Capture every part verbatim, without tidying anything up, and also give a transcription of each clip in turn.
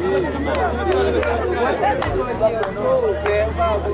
Mwen se te sove yo, sove, bravo.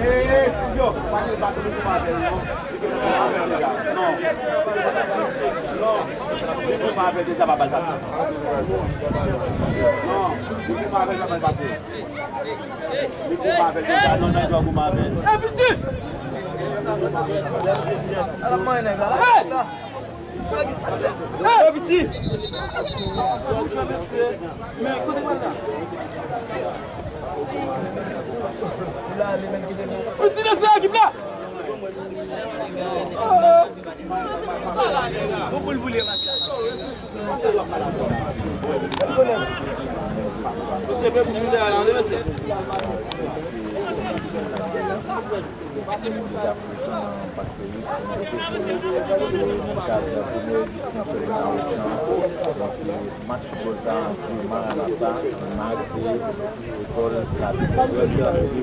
Ee, Silvio, pa gen pase li pou mavel, non. Non. Non. Li pou mavel deja, pa bal pase. Non. Li pou mavel, pa bal pase. Li pou mavel deja, non, nan dwa pou mavel. Ala mwen nèg la. Hey! Hey, piti! Piti, lève ekip la! Misye pe pou chita la, mesye. Match football sa ant Maranatha, Mag e Ecole Catholique.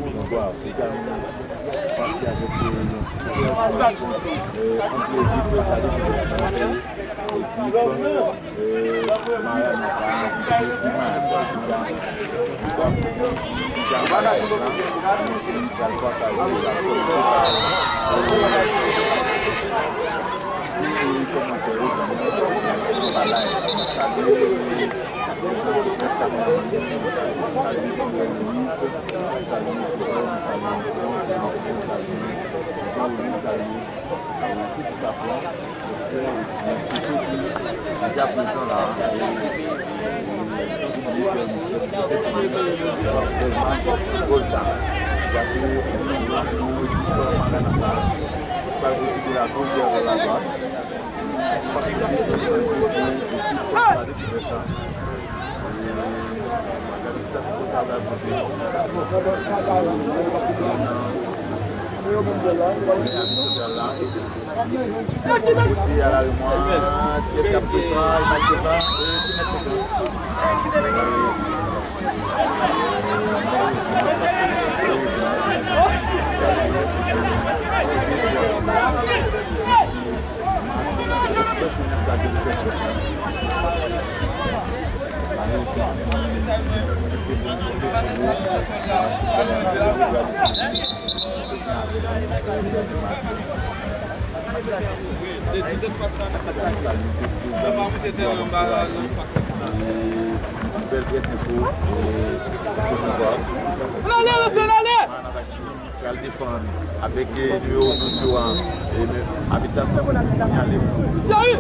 Pral defann avèk, eh, nimewo douz yo an, eh, men abitan san sinyale pou. Seri,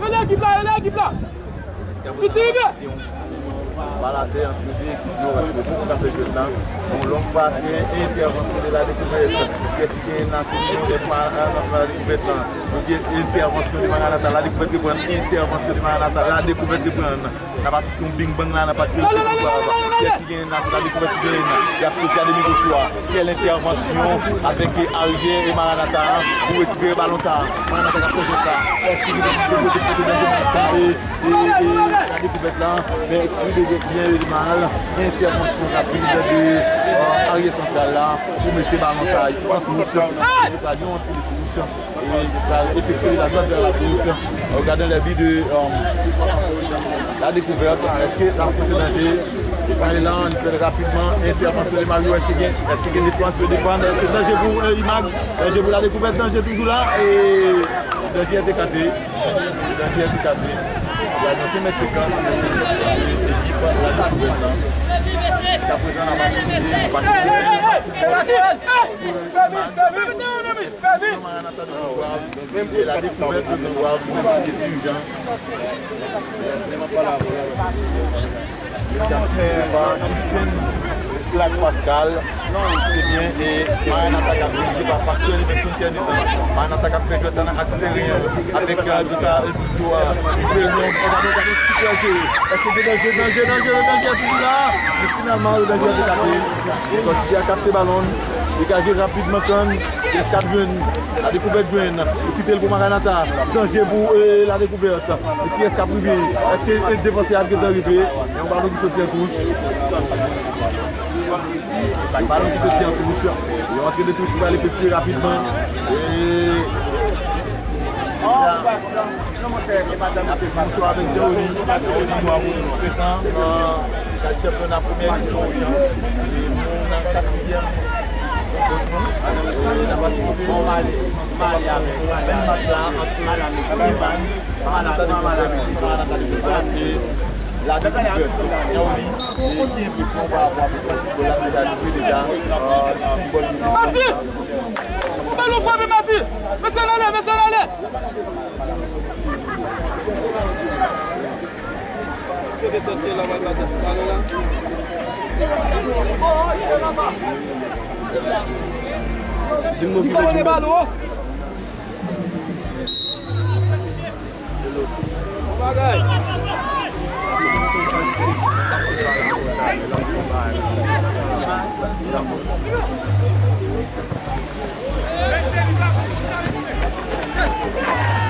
rele ekip la, rele ekip la. Jiska prezan, bal atè ant de ekip yo, paske poko ka fè jwèt la. Yon long pas, men entèvansyon de La Découverte. Kiyès ki genyen nan, se yon de pa, eh, nan La Découverte la. Donk, entèvansyon de Maranatha, La Découverte reprann, entèvansyon de Maranatha, La Découverte reprann. N ap asiste yon bing bang la nan pati de Kiyès ki genyen nan, se La Découverte ki genyen nan. Y ap soti a demi gos yo a. Kèl entèvansyon avèk aryè e Maranatha pou rekipere balon sa a. Maranatha k ap fè jwèt la. Èske li pote pote danje Maranatha e, e, e La Découverte la? Men kou de byen mal. Entèvansyon rapid de, euh, aryè santral la pou mete balon sa a an touch. Se pa yon antre de touch. E pral efektye la zòn vè la gos. Regardons les buts de, euh, La Découverte. Èske l ap pote danje? E pale la, li fè l rapidman. Entèvansyon de Mario, èske gen, èske gen defans yo defann? Èske danje pou, euh, Imag? Danje pou La Découverte, danje toujou la. E danje a te kate. Danje a te kate. Li anonse mèt senkant. Ekip La Découverte la. Jiska prezan, n ap asiste. Fè vit, fè vit, fè vit, fè vit. Maranatha de Pigwav e La Découverte de Pigwav pou mete dirijan. Slack Pascal, se byen, e Maranatha k ap dirije pa Pasteur Livingston Kernizan. Maranatha k ap fè jwèt la nan aks teryen avèk, euh, Dosa, euh, Dosa, euh, Dosa, gade, gade, sipè jere. Èske gen danje, danje, danje, danje toujou la? Men finalman, danje a te kate. Kòchidya kapte balon, degaje rapidman, tann. Kiyès k ap jwenn? La Découverte jwenn. Li kite l pou Maranatha. Danje pou, eh, La Découverte. Men kiyès k ap rive? Èske, eh, defansè a ap gentan rive? Yon balon ki soti an touch. Balon ki soti an touch. Yon antre de touch ki pral efektye rapidman. E, Bonswa avèk Jean-Oli. Jean-Oli, nou ap prezan nan kad chanpyona premyè divizyon. E nou nan katriyèm. Bon, Mali, Mali avèk, Mali avèk. Mali avèk. Mali avèk. Mali avèk. La Découverte, Jean-Oli. E ki enpresyon pa rapò avèk match foutbòl la deja jwe deja? Mati! Balon frape, Mati! Mete l anlè, mete l anlè! Di m non ki jwe. Bon bagay.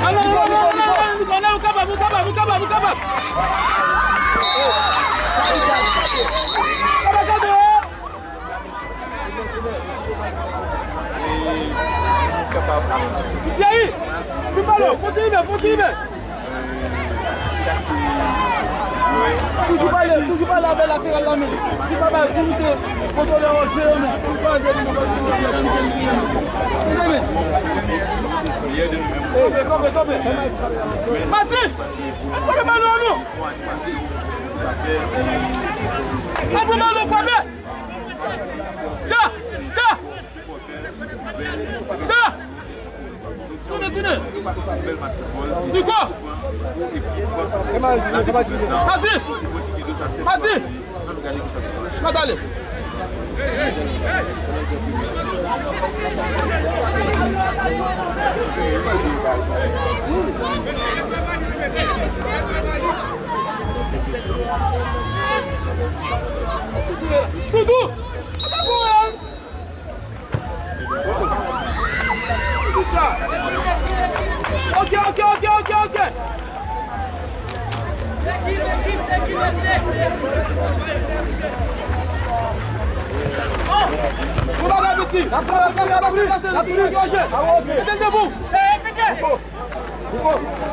Alon, alon, alon, alon, alon, ou kapab, ou kapab, ou kapab, ou kapab. Thierry, vin pale, kontinye, kontinye. Toujou pale, toujou pale avè lateral la, men li pa bay di misye kontwole yo jwe yo, men li pa di misye kontwole yo jwe yo. Kanpe, kanpe, kanpe. Mati! Frape balon an non! Apre balon frape! Da! Da! Da! Tounen, tounen! Nico! Mati! Mati! Mati, ale! Doudou! Ok, ok, ok, ok, ok. Bon bagay, piti. N ap travay, n ap travay, n ap travay. Mete l devan. Nico, Nico,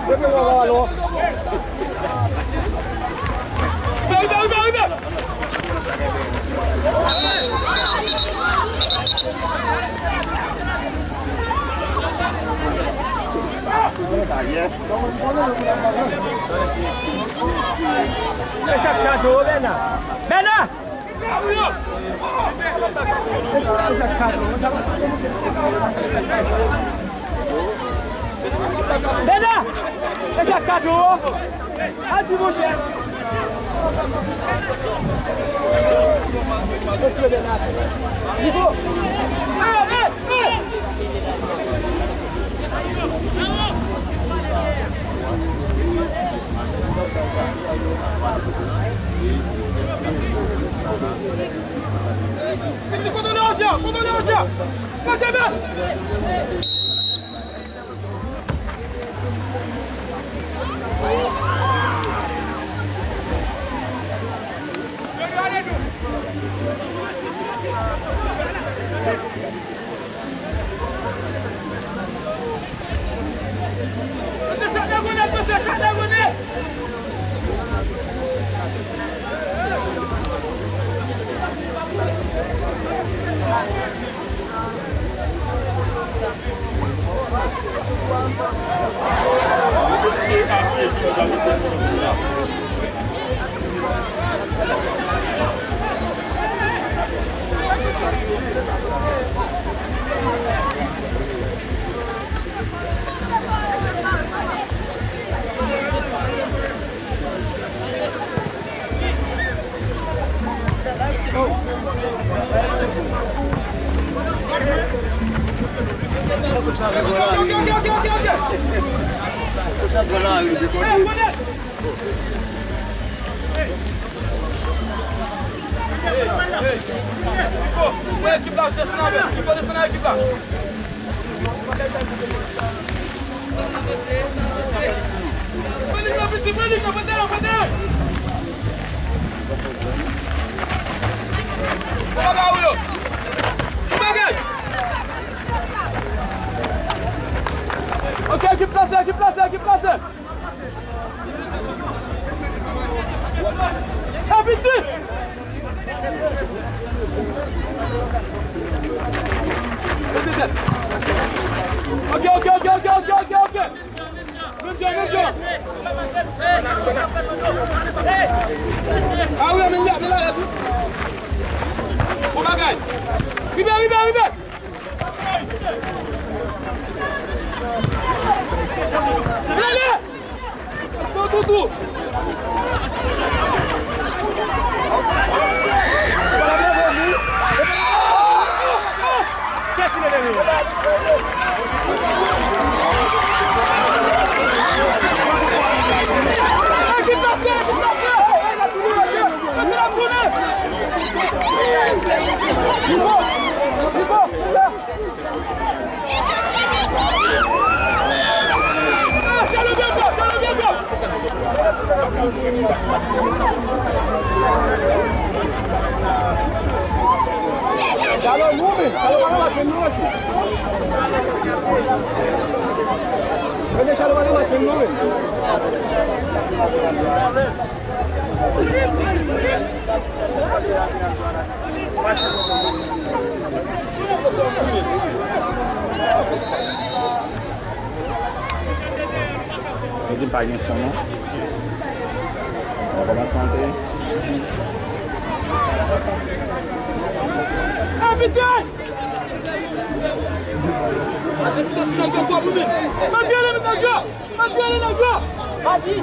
leve nan balon. Rive, rive, rive, rive. Sa ye. Sa k ap tou, Bèna. Bèna! Bèna! E sa k ap tou, Adi, monchè. Respè de la. Nico. Kote Leoja? Kote Leoja? Kote men? Ekip la, desann avè l. Ekip la, desann avè ekip la. Ok, ekip plase, ekip plase, ekip plase. Hey, piti! Ok, ok, ok. Menm jan, menm jan. Ah wi, men la, men la, la, tou. Bon bagay. Rive, rive, rive. Rele! Bon, Doudou! Kiyès ki rele li? Ekip la fè, ekip la fè! Pase la tounen! Nico! Nico! Chalobye, chalobye, chalobye! Deja nou pa gen match menm non menm. Yo di pa gen son non. Bon, kòmansman te. Kapitèn! Mati! Mati! Mati! Mati!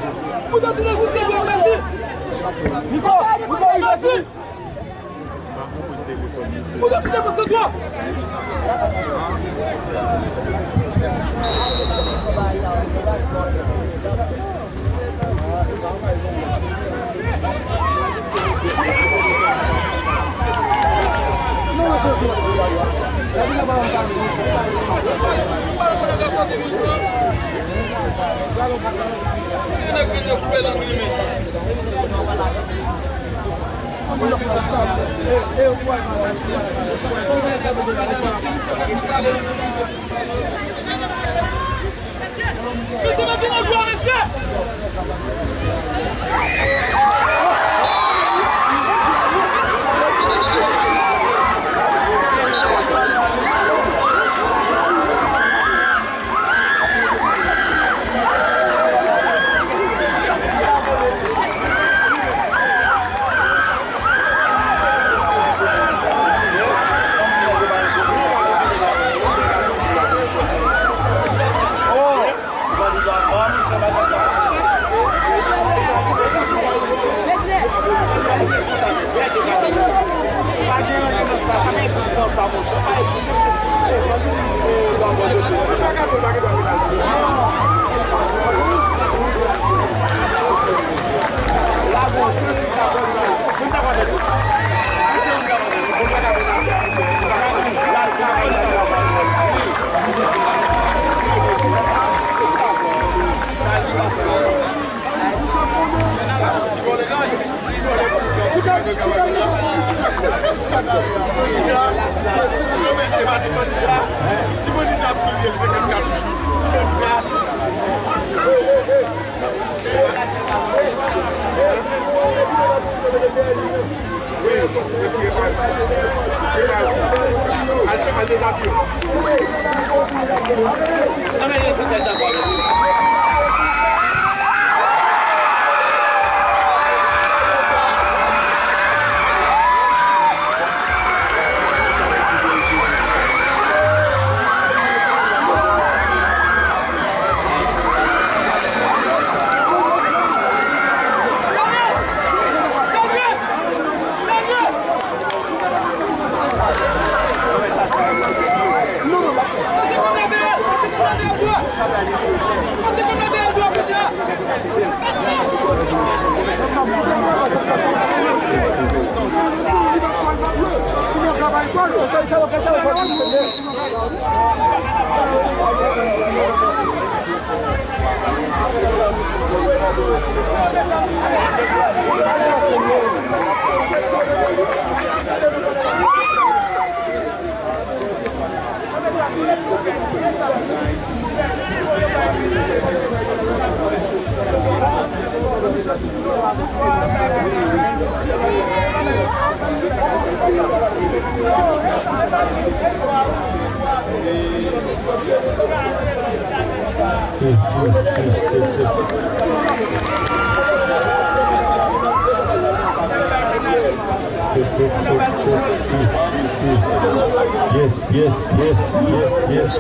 Yes, yes, yes, yes, yes, yes.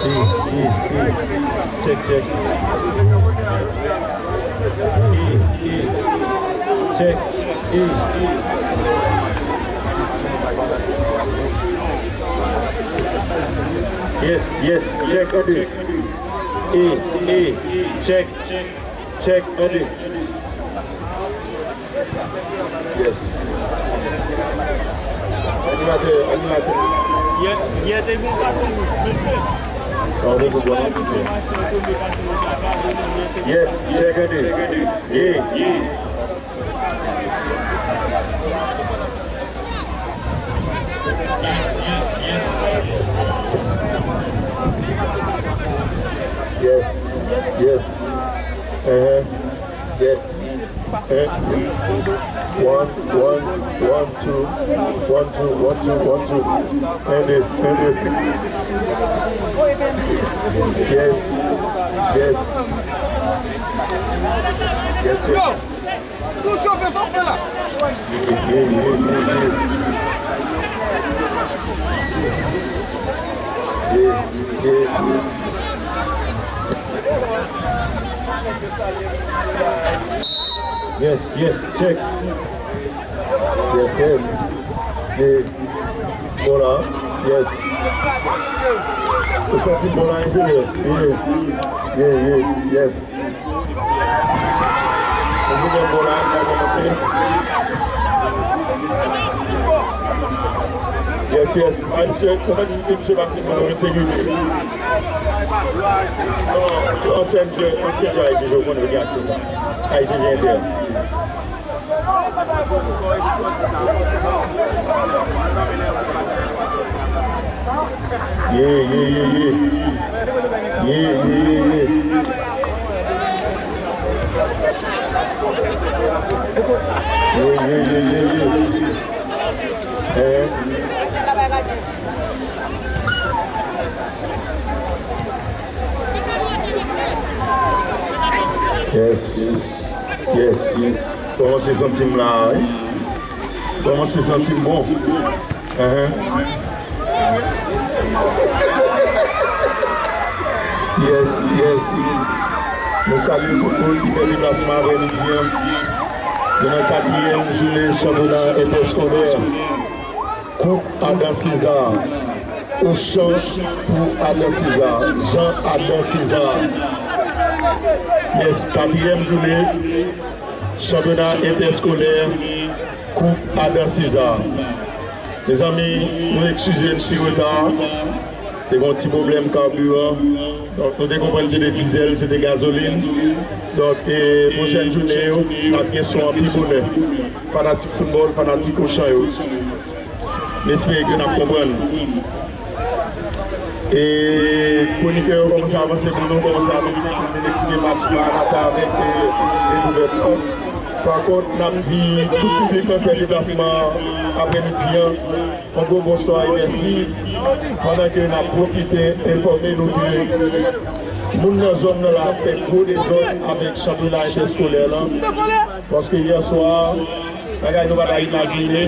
Hey, hey, hey. Check, check. Hey, hey. Check. Hey, hey. Yes, yes, check, un, deux. Hey, hey. Check, check, un, deux. Yes. Animatè, animatè. Yè, yè te gen yon katon wouj, mesye. Sa w te pou bwè nan pite. Yes, check un, deux. Yeah, yeah. Yes, yes, yes. Yes. Yes. Uh-huh. Yes. Eh. One, one, one, two. One, two, one, two, one, two. End it, end it. Yes. Yes. Yes, yes. Tou chofe, sa w fè la? Yes, yes, check. Yes, yes. Yeah. Bon la, yes. Ou santi bon la, enjenyè? Yeah, yeah, yeah, yes. Enjenyè bon la, sa kòmanse. Yes, yes. Ay, misye, kòman di misye pase pou nou rete gide? Non, ansyen jwè, ansyen jwè Ayiti, yo konn vin achte sa. Ayiti, jwè entè. Ye, ye, ye, ye. Ye, ye, ye, ye. Ye, ye, ye, ye, ye. Eh. Yes. Yes. Kòmanse santi m la, wi. Kòmanse santi m bon. Uh-huh. Yes, yes. Nou salye tout moun ki fè deplasman aprèmidi an. Nou nan katriyèm jounen chanpyona entèskolè. Koup Adam César. Ochan pou Adam César. Jean Adam César. Yes, katriyèm jounen chanpyona entèskolè Koup Adam César. Mezanmi, nou eskize n ti reta. Te gen yon ti pwoblèm kabiran. Donk, nou te konprann se te dizèl, se te gazolin. Donk, e, pwochèn jounen yo, n ap gen son an pi bonè. Fanatik foutbòl, fanatik Ochan yo. M espere ke n ap konprann. E, kwonikè yo kòmanse avanse pou nou, kòmanse avanse pou nou, eksplike match la, n ap avèk, e, dekouvèt lan. Pa kont, n ap di tout piblik lan fè deplasman aprèmidi an. Yon gwo bonswa e mèsi. Pandan ke n ap pwofite enfòme nou ke moun nan zòn nan la ap fè gwo dezòd avèk chanpyona entèskolè lan. Paske yè swa, bagay nou pa ta imajine,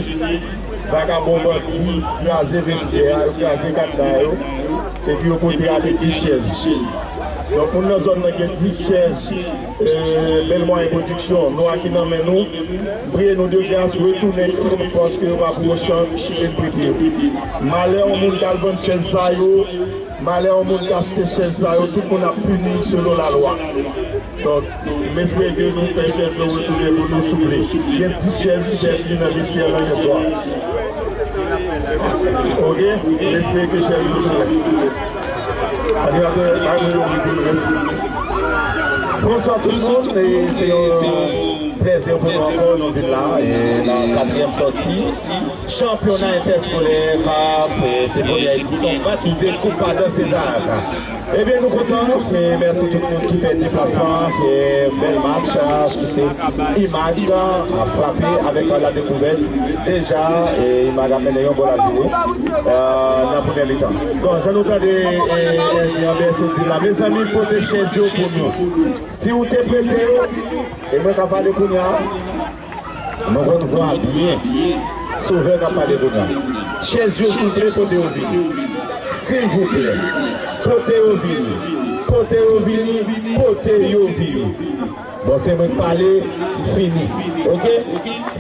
vagabon bandi kraze vestyè a, yo kraze kadna yo, epi yo pote ale dis chèz. Donk, moun nan zòn nan gen dis chèz, e, Bèl Mwayen Pwodiksyon, nou a ki nan men nou, m priye nou de gras, retounen, paske yo pa pou Ochan, kite n prete yo. Malè yon moun k al vann chèz sa yo, malè yon moun k achte chèz sa yo, tout moun ap pini selon lalwa. Donk, m espere ke nou fè chèz yo retounen pou nou, souple. Gen dis chèz ki pèdi nan vestyè lan yè swa. Oke? M espere ke chèz yo retounen. Animatè, bay mwen yon mikou, mèsi. Bonswa tout moun, e se yon plèzi pou nou ankò nou vin la, e nan katriyèm sòti chanpyona entèskolè k ap, e, se premyè edisyon batize Koup Adam César. Ebyen, nou kontan, e mèsi tout moun ki fè deplasman, e bèl match, a, se Imag a frape avèk la dekouvèt. Deja, e, Imag ap mennen yon gòl a zewo, e, nan premyè mitan. Bon, jan nou tande, e, enjenyè Berceau di la, mezanmi, pote chèz yo pou nou. Si w te prete yo, e mwen k ap pale kounye a, nou konn vwa byen. Sovè k ap pale kounye a. Chèz yo, silvouplè, pote yo vini. Silvouplè. Pote yo vini. Pote yo vini. Pote yo vini. Bon, se mwen k pale, m fini. Oke?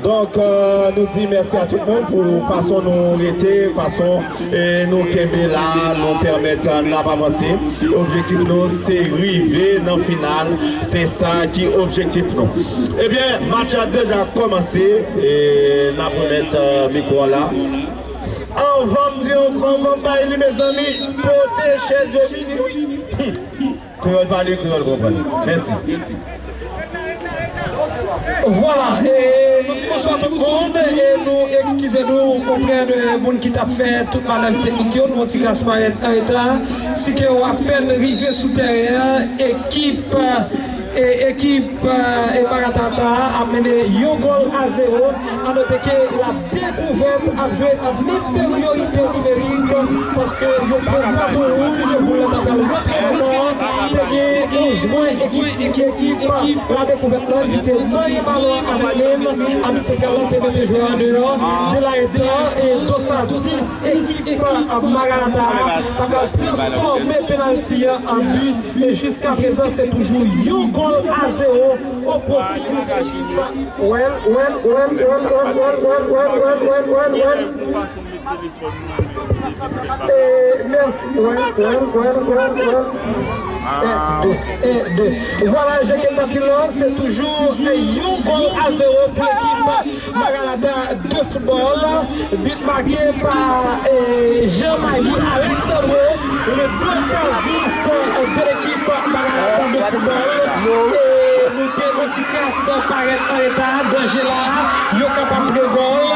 Donk, e, nou di mèsi a tout moun pou fason nou rete, fason, e, nou kenbe la, nou pèmèt, e, n ap avanse. Objektif nou, se rive nan final. Se sa ki objektif nou. Ebyen, match la deja kòmanse. E n ap remèt, e, mikwo a la. Anvan m di ankò, anvan m bay li, mezanmi, pote chèz yo vini. Kreyòl pale, kreyòl konprann. Mèsi. Vwala, e nou Bonswa tout moun, e nou eskize nou oprè de moun ki t ap fè tout manèv teknik yo, nou yon ti kras parèt an reta. Si ke w apèn rive sou teren an, ekip, e, ekip, e, Maranatha ap mennen yon gòl a zewo. A note ke la Dekouvèt ap jwe an enferiorite nimerik paske yo pran katon wouj pou lè t ap al rantre nan tan an. Te gen yon jwè ekip, ekip La Dekouvèt la ki te manyen balon an avèk men, abitre la te mete jwè an deyò. De la etan e Dosatis, ekip Maranatha a, t ap al transfòme penalti an an bi. E jiskaprezan, se toujou yon gòl a zewo o pwofi de ekip. Well, well, well, well, well, well, well, well, well, well, well. E, mèsi. Well, well, well, well, well. En, de, en, de. Vwala, jan ke n t ap di la, se toujou yon gòl a zewo pou ekip Maranatha de football. But make pa, e, Jean Magui Alexandro, le Dosatis de l'équipe Maranatha de football. E nou te yon ti kras parèt an reta, danje la, yo kapab pran gòl.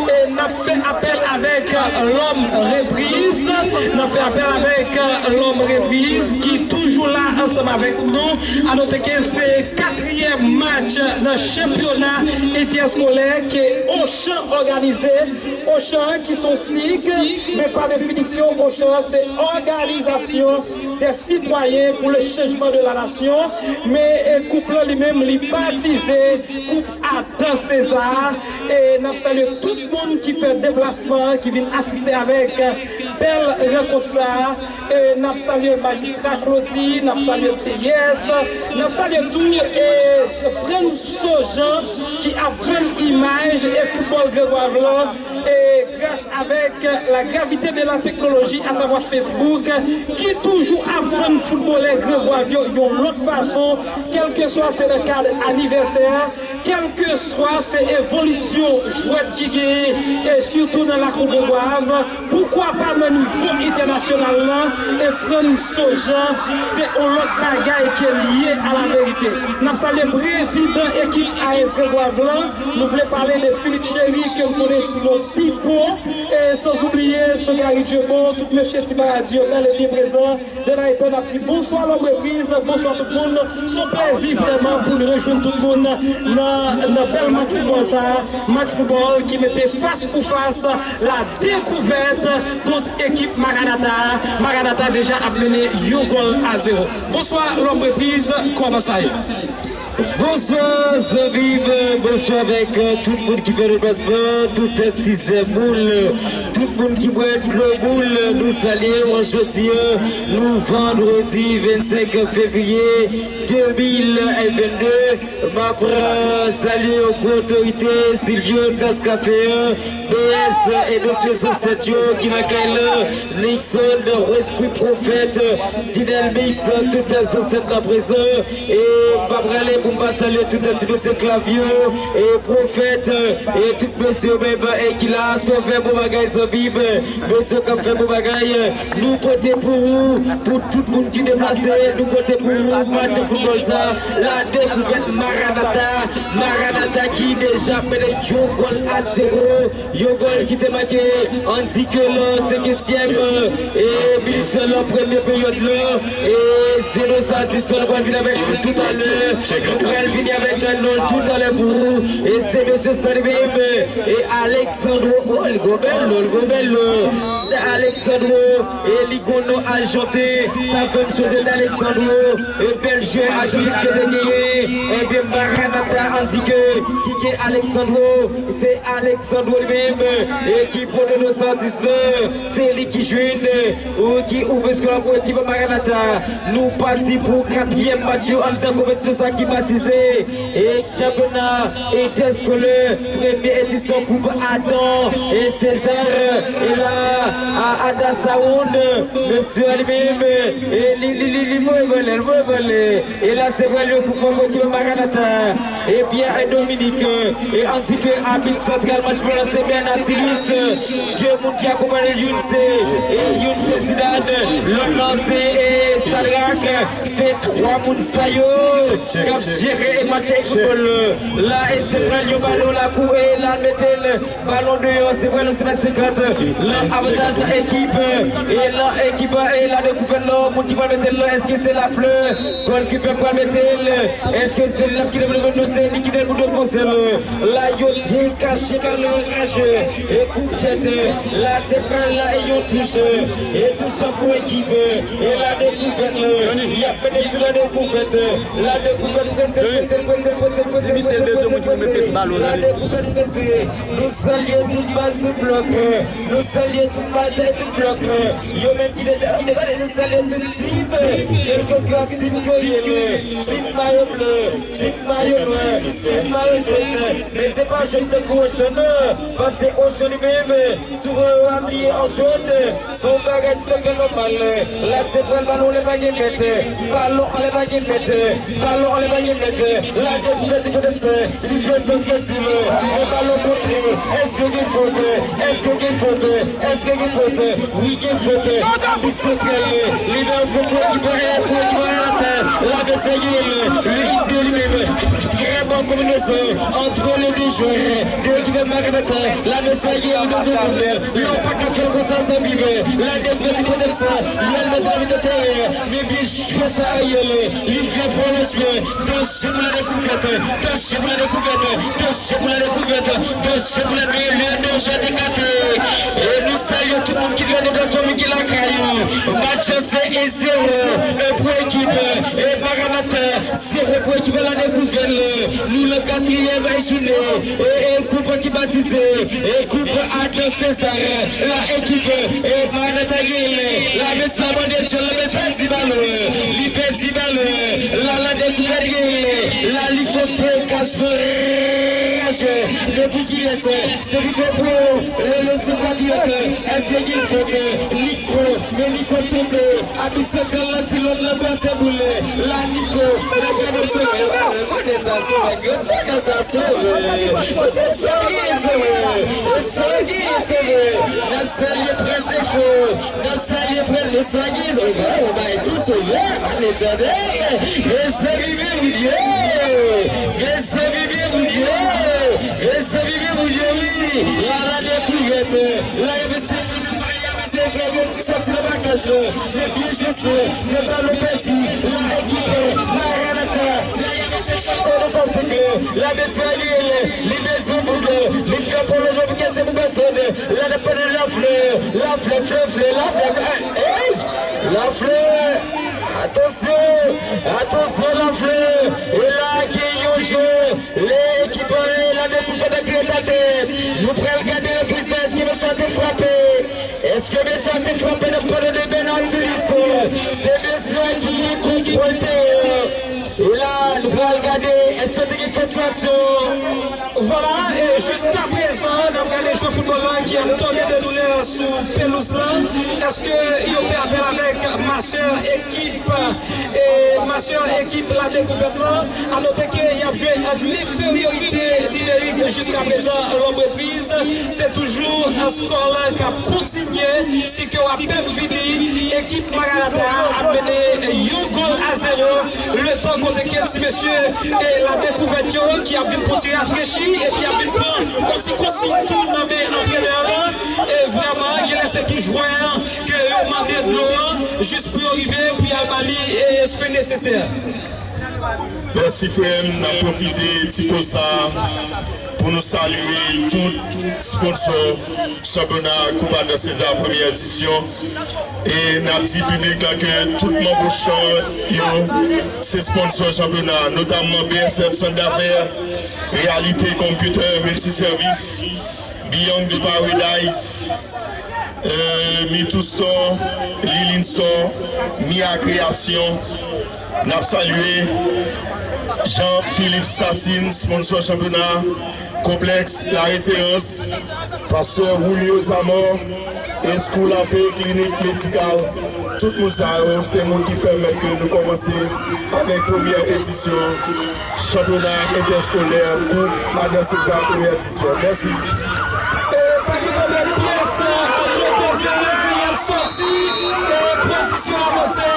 E n ap fè apèl avèk, e, lòm repriz. N ap fè apèl avèk, e, lòm repriz ki toujou la ansanm avèk nou. A note ke se katriyèm match nan chanpyona entèskolè ke Ochan òganize. Ochan ki se yon sig, men pa definisyon, Ochan se Organisation des Citoyens pour le Changement de la Nation. Men, e, koup lan li menm, li batize koup Adan Seza. E n ap salye tout moun ki fè deplasman an, ki vin asiste avèk bèl rankont sa a. E n ap salye Majistra Claudy, n ap salye T S, n ap salye tou, e, Frantz Sojan ki ap vann imaj e foutbòl Grangwav lan, e gras avèk la gravité de la technologie, à savoir Facebook, ki toujou ap vann foutbolè Grangwav yo yon lòt fason, kèlkeswa se nan kad anivèsè, kèlkeswa se evolisyon jwèt ki genyen, e sitou nan lakou Grangwav, poukwa pa nan nivo entènasyonal lan, e Frantz Sojan, se yon lòt bagay ke l ye a la verite. N ap salye prezidan ekip A S Grangwav lan, nou vle pale de Philippe Chéry, ke m konnen sou non Pipo, e san oubliye Sogary Dieubo, tout mesye Ti Maradi yo bèl e byen prezan. De la etan n ap di bonswa lòm repriz, bonswa tout moun. Se yon plezi vrèman pou n rejwenn tout moun nan, nan bèl match foutbòl sa a. Match foutbòl ki mete fas pou fas La Dekouvèt kont ekip Maranatha. Maranatha deja ap mennen yon gòl a zewo. Bonswa lòm repriz, kòman sa ye? Bonswa zanmi m, bonswa avèk, euh, tout moun ki fè deplasman, tout ti zèmoul, tout moun ki bwè dlo boul, nou salye w jodi a, nou vandredi vennsenk fevriye de mil vennde. M ap, euh, salye yon gwo otorite, Silvio Tascafé, B S e mesye zansèt yo ki nan kay la. Nixon, Westbrook, Pwofèt, Dinelmix, tout zansèt la prezan. E m pa prale pou m pa salye tout ti mesye Klavyo e Pwofèt, e tout mesye yo menm, e ki la, Sovè bon bagay zanmi m, mesye k ap fè bon bagay. Nou pote pou ou, pou tout moun ki deplase, nou pote pou ou match foutbòl sa, La Dekouvèt Maranatha, Maranatha ki deja mennen yon gòl a zewo. Yon gòl ki te make Andy Kelor, senkentyèm, e minit lan, premye peryòd la. E se de sa, Disson pral vin avèk toutalè. Nou pral vini avèk non toutalè pou ou. E se mesye sa li menm, e Alexandro, oh, li gwo bèl non, li gwo bèl non. Alexandro, e li gwo non Ajanten. Sa fè m sonje Alexandro. E bèl jwè Ajanten ke te genyen. Ebyen, Maranatha Andy ke ki gen Alexandro. Se Alexandro li menm, e ki pote nou sa dis lan, se li ki jwenn, ou ki ouvè skò pou ekip Maranatha. Nou pati pou katriyèm match yo anndan konpetisyon sa ki batize e chanpyona entèskolè, premye edisyon Koup Adan E César, e la, a Ada Sound, mesye a li menm, e li, li, li, li voye bòlè, li voye bòlè. E la, se vrè, li pou fò pou ekip Maranatha. E Pierre e Dominique, e an di ke abit santral match pou lanse Bernard Tilus. De moun ki akonpanye youn se, e youn se Zidane, lòt lan se, e Sadrac. Se twa moun sa yo k ap jere e match e foutbòl la. E se pral yon balon lakou e la mete l. Balon deyò, se vrè, nou se mèt senkant. Lan avantaj ekip. E lan ekip, e la dekouvèt la, moun ki pral mete l lan, èske se Lafleur? Gòlkipè pral mete l. Èske se li k ap kite pou nou, se li ki te pou defanse l? La, yo dekache balon raje. E kou tèt. La, se pral la, e yon touche. E touche pou ekip. E la dekouvèt la. Y ap mete sou la dekouvèt. La dekouvèt prese, prese, prese, prese, prese, prese, prese, prese. La dekouvèt prese. Nou salye tout baz, tout blòk. Nou salye tout baz e tout blòk. Yo menm ki deja yo te pale, nou salye tout tim. Kèlkeswa tim ke w ye, tim mayo ble, tim mayo nwè, tim mayo jòn. Men se pa jòn tankou Ochan, non. Paske Ochan li menm, sou yo abiye an jòn. Se yon bagay ki te fè nòmal. La se pral balon lè pa gen mèt. Balon anlè pa gen mèt. Balon anlè pa gen mèt. La dekouvèt di Potemkin. Li fè sant kreatif. E balon kontre. Èske gen fot? Èske gen fot? Èske gen fot? Wi, gen fot. Abit santral. Li nan fo pou ekip, pou ekip Maranatha. La mesye li, li de li menm. Très bonne combinaison entre les deux joueurs de l'équipe Maranatha. La mesye li nan zòn. Lè w pa ka fè l konsa, sa viv. La dekouvèt di Potemkin. Li al mete nan mitan teren. Men byen jwe sa Ariel. Li fè pwolonjman. Danje pou la dekouvèt. Danje pou la dekouvèt. Danje pou la dekouvèt. Danje pou la dekouvèt. Danje te kate. E nou salye tout moun ki fè deplasman, moun ki lakay yo. Match se en zéro. E pou ekip, e Maranatha. Se pou ekip la dekouvèt. Nou nan katriyèm jounen. E, e koup ki batize. E koup Adam César. La ekip, e Maranatha genyen. La mesye a mande djòl, men pèdi balon. Li pèdi balon. La, la dekouvèt genyen. La li fote kach raje. Men pou kiyès? Se Victor Pro. Le, le sou patriyòt. Èske gen fot? Nico. Men Nico tonbe. Abit santral lan ti lòn nan brase boule. La Nico. La gade se konnen sa se nèg yo konnen sa se vre. Se sa ki se vre. Se sa ki se vre. N ap salye prens enfo. N ap salye prens de sa ki se vre. Ou bay tou se vre. Alè tande. Mezanmi, men moun yo. Mezanmi, men moun yo. Mezanmi, men moun yo, wi. La la dekouvèt. La mesye. Se kraze, sòti nan blokaj, men byen jwe, men balon pèdi, la ekip Maranatha, la y ap sou defansif, la mesye li, li bezwen boul, li fè pwolonjman pou kese pou pèsòn, la nan pandan Lafleur, Lafleur, Fleur, Fleur, Lafleur, ey! Lafleur! Atansyon! Atansyon Lafleur! E la gen yon jwe, le ekip la dekouvèt ak grenn atè, nou pral gade nan prizans ki mesye te frape. Èske mesye a te frape nan pano de Bernard Tilus? Se mesye a ki gen kontwòl teren an. E la, nou pral gade, èske te gen fòt sou aksyon an? Vwala, e jiskaprezan, n ap gade jwè foutbòl la ki ap tonbe de doulè sou pelouz lan. Èske yo fè apèl avèk masè ekip, e masè ekip la dekouvèt lan? A note ke y ap jwe an enferyorite nimerik jiskaprezan, lòt repriz, se toujou skò la k ap kontinye, si ke w ap pèp vini, ekip Maranatha ap mennen yon gòl a zewo, letan kote ke ti mesye, e la dekouvèt yo, ki ap vin pran ti rafrechi, epi ap vin pran yon ti konsiy tou nan men antrenè lan, e vrèman, genlè se tou jwè an ke yo mande dlo an, jis pou yo rive, pou y al ba li, e, espri nesesè. Mèsi frè m, n ap pwofite ti pòz sa pou nou salye tout sponsò chanpyona Coupe Adam César premyè edisyon. E n ap di piblik la ke tout manm Ochan yo se sponsò chanpyona, notamman B S F Centre d'Affaires, Réalité Computer Multiservice, Beyond the Paradise, Euh, Mitou Store, Lilin Store, Mia Création. N ap salye Jean Philippe Sassine, sponsor chanpyona, Konplèks La Référence, pastè Julio Zamor, Escoulape Clinique Médicale. Tout moun sa yo, se moun ki pèmèt ke nou kòmanse avèk premyè edisyon chanpyona entèskolè Coupe Adam César premyè edisyon. Mèsi. E pa gen pwoblèm, pyès an pwopoze, y ap sòti, e pozisyon avanse.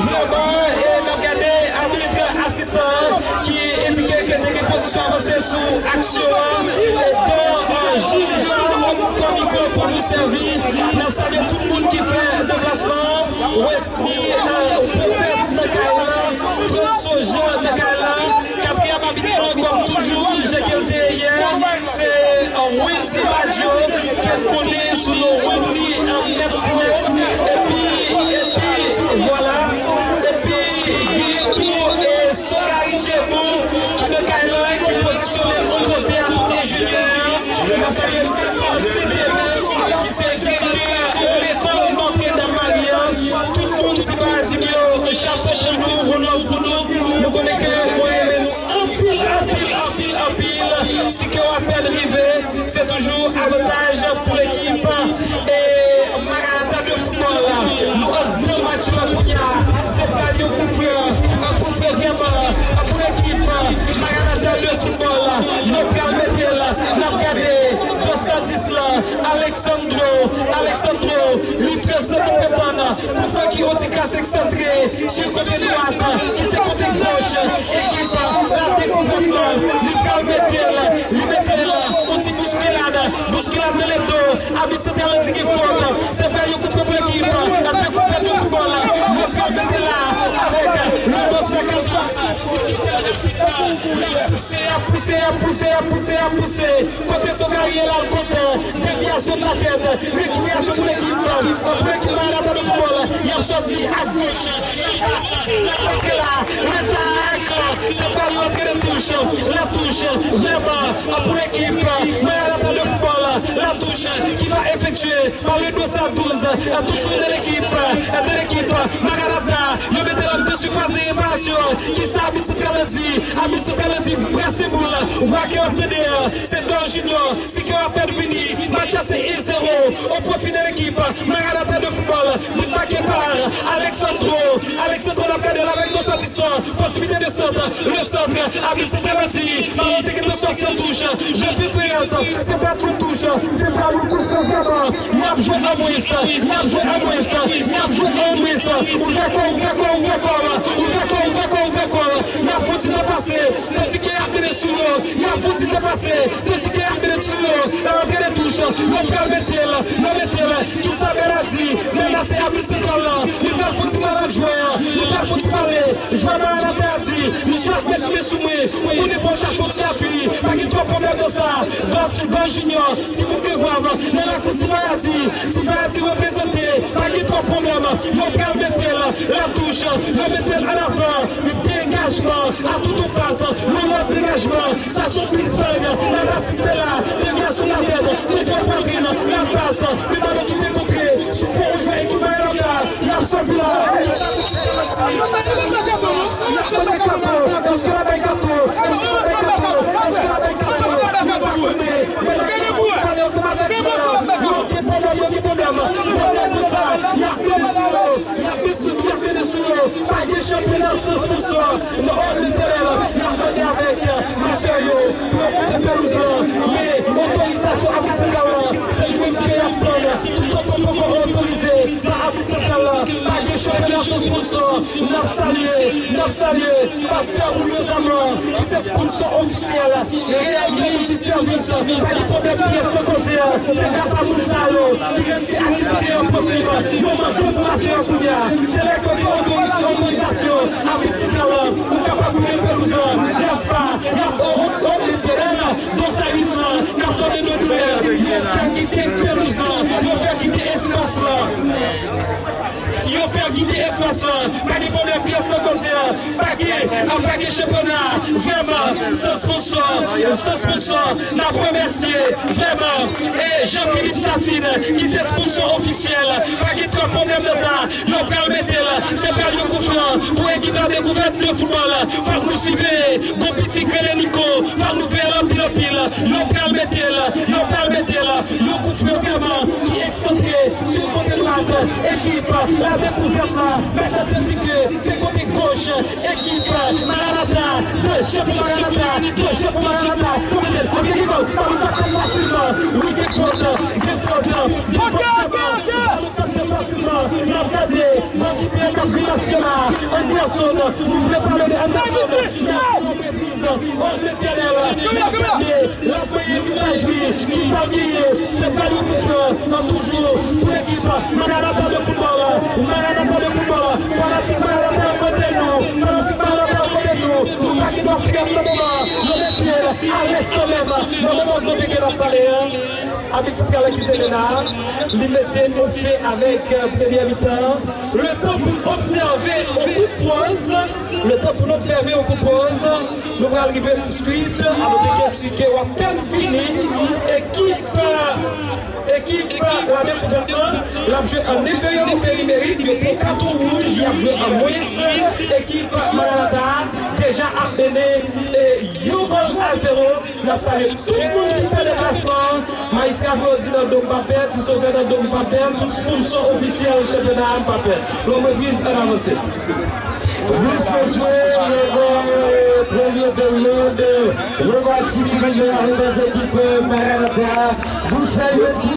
Vrèman, e n ap gade abit asistan ki endike ke te gen pozisyon avanse sou aksyon an. E Don, e, Junior, kòm mikwo pou nou sèvi. N ap salye tout moun ki fè deplasman an. Wes Ni, e, Pwofèt nan kay la, Frantz Soja nan kay la, katriyèm abit lan, kòm toujou, jan ke l te ye yè, se, e, Wendy Badio, ke n konnen sou non Wendy, e, Mèt Flo, epi, epi, vwala, epi, gen tou, e, Sogary Djebou, ki nan kay la, ki pozisyone sou kote a kote Junior, n ap salye Mèt Sidney, ki se direktè lekòl Notre Dame Marie an. Tout moun, se pa Ziggy yo, chapo sou nou, one love pou nou. Nou konnen ke mwen renmen nou anpil, anpil, anpil, anpil. Si ke w apèn rive, se toujou avantaj pou lekip. E Maranatha de foutbòl, nou anndan match la kounye a. Se pa yon koufrè, yon koufrè vrèman pou lekip Maranatha de foutbòl. Yo pral mete l, n ap gade, Dos Santos la, Alexandro, Alexandro, li prezante depann. Koufrè ki yon ti kras eksantre sou kote dwat, ki se kote goch ekip La Découverte lan. Li pral mete l, li mete l, yon ti bouskilad, bouskilad nan ledo. Abit santral lan di gen fòt. Se fè yon koufrè pou ekip La Découverte de foutbòl. Yo pral mete l la avèk le dos cinquante-trois. Yo kite l rapidman. L ap pouse, ap pouse, ap pouse, ap pouse, ap pouse. Kote Sogary ye la, l kontan. Devyasyon nan tèt. Rekipirasyon pou lekip, pou lekip Maranatha de foutbòl. Y ap sòti a goch. L ap pase. L ap antre la. Letak. Se pral yon antre de touch. La touche. Vrèman. Pou lekip Maranatha de foutbòl. La touche ki va efektye pa le dos à douze. Toujou de lekip. De lekip Maranatha. Yo mete l an de sifas de reparasyon. Kisa abit santral lan di? Abit santral lan di brase boul. Vwa ke w ap tande an. Se Don Junior. Si ke w ap fè l vini, match la se en zéro o pwofi de lekip Maranatha de foutbòl. But make pa Alexandro. Alexandro l ap gade l avèk Dos Santos. Posibilite de sant. Le sant. Abit santral la di balon te gentan sòti an touch. De preferans, se pa tout touch. Se pa yon touch vrèman. Y ap jwe an mwens. Y ap jwe an mwens. Y ap jwe an mwens. Ouvè kò, ouvè kò, ouvè kò. Ouvè kò, ouvè kò, ouvè kò. Y ap fouti nan pase. Tandike y ap mennen sou yo. Y ap fouti nan pase. Tandike y ap mennen sou yo. Nan antre de touch. Yo pral mete l. Yo mete l. Kisa Bèl a di? Bèl la se abit santral lan. Li pral fouti pale ak jwè an. Li pral fouti pale. Jwè Maranatha a di, misye ap met men sou mwen. Ou konnen fò w chache yon ti apui. Pa gen twòp pwoblèm nan sa. Dos, Dos Junior, ti bout de vwav. Nan lakou Ti Mayadi. Ti Mayadi reprezante. Pa gen twòp pwoblèm. Yo pral mete l. La touche. Yo mete l an avan. Degajman. A tout ou pas. Yon lòt degajman. Sa se yon big bang. N ap asiste la. Devyasyon nan tèt. Kontwòl pwatrin. La pas. Men balon ki te kontre sou po jwè ekip Maranatha. Y ap sòti la. Kisa misye te mèt di? Se pa manje tou, non? Y ap mande kato. Èske l ap bay kato? Èske l ap bay kato? Èske l ap bay kato? Yo pa konnen. Yo pa konnen ansanm avèk jwè a. Yo gen pwoblèm, yo gen pwoblèm. Pwoblèm konsa. Y ap mennen sou yo. Y ap mennen sou, y ap mennen sou yo. Pa gen chanpyona san sponsò. Non, Letènèl. Y ap mande avèk machè yo. Pou yo monte pelouz lan. Men otorizasyon abit santral lan, se li menm ke y ap tann. Toutotan poko otorize pa abit santral lan, pa gen chanpyona san sponsò. N ap salye, n ap salye pastè Julio Zamor, ki se sponsò ofisyèl Realite Multisèvis. Pa gen pwoblèm pyès nan koze a. Se gras a moun sa yo ki rann aktivite yo posib. Yo mande pou mache yo kounye a. Se lè ke yo otorize otorizasyon abit santral lan, ou kapab vire pelouz lan, nèspa? Y ap, o, o, o, Letènèl, Dos Santos lan, k ap tande nou doulè. Yo fè kite pelouz lan, yo fè kite espas lan. Yo fè kite espas lan. Pa gen pwoblèm pyès nan koze a. Pa gen, pa gen chanpyona vrèman san sponsò. San sponsò, n ap remèsye vrèman e Jean Philippe Sassine ki se sponsò ofisyèl. Pa gen twòp pwoblèm nan sa. Yo pral mete l, se pral yon kou fran pou ekip la dekouvèt de foutbòl. Fòk nou siveye, gon pitit rele Nico, fòk nou veye l anpil anpil. Yo pral mete l, yo pral mete l, yon kou fran vrèman ki eksantre sou kote dwat. Ekip la dekouvèt la, mèt atletik, se kote goch. Ekip Maranatha, de je pou Maranatha, de je pou Maranatha. Pou mete l, paske li bon, pa nou kapte fasilman. Wi, gen fòt, gen fòt, gen fòt, gen fòt. Pa nou kapte fasilman. N ap gade, goalkeeper k ap grimase la. Anderson, nou vle pale de Anderson. Mèsi, yon repriz. O Letènèl, n ap gade. L ap manye vizaj li, kisa l genyen? Se pa li ki fè nan toujou pou ekip Maranatha de foutbòl. Maranatha de foutbòl. Fanatik Maranatha yo kote nou. Fanatik Maranatha yo kote nou. Nou pa gen dwa fyè nan moman. Yo mete l a lenstan menm. Nan moman nou te gen ap pale an. Abit santral ki se Lena. Li mete ofe avèk, euh, premyè mitan. Letan pou n obsève yon kout pòz. Letan pou n obsève yon kout pòz. Nou pral rive tousuit, a note ke si ke w ap pèn fini, ekip, ekip La Dekouvèt lan, l ap jwe an enferyorite nimerik, yo pran katon wouj, y ap jwe an mwens, ekip Maranatha deja ap mennen, e, yon gòl a zewo, n ap salye tout moun ki fè deplasman an, Majistra Claudy nan do m pa pèd, Ti Sovè nan do m pa pèd, tout sponsò ofisyèl chanpyona a m pa pèd. Lòm repriz, ann avanse. Bouch sou swe, le gòl, premye peryòd, le match ki fini avèk ekip Maranatha. Nou salye tout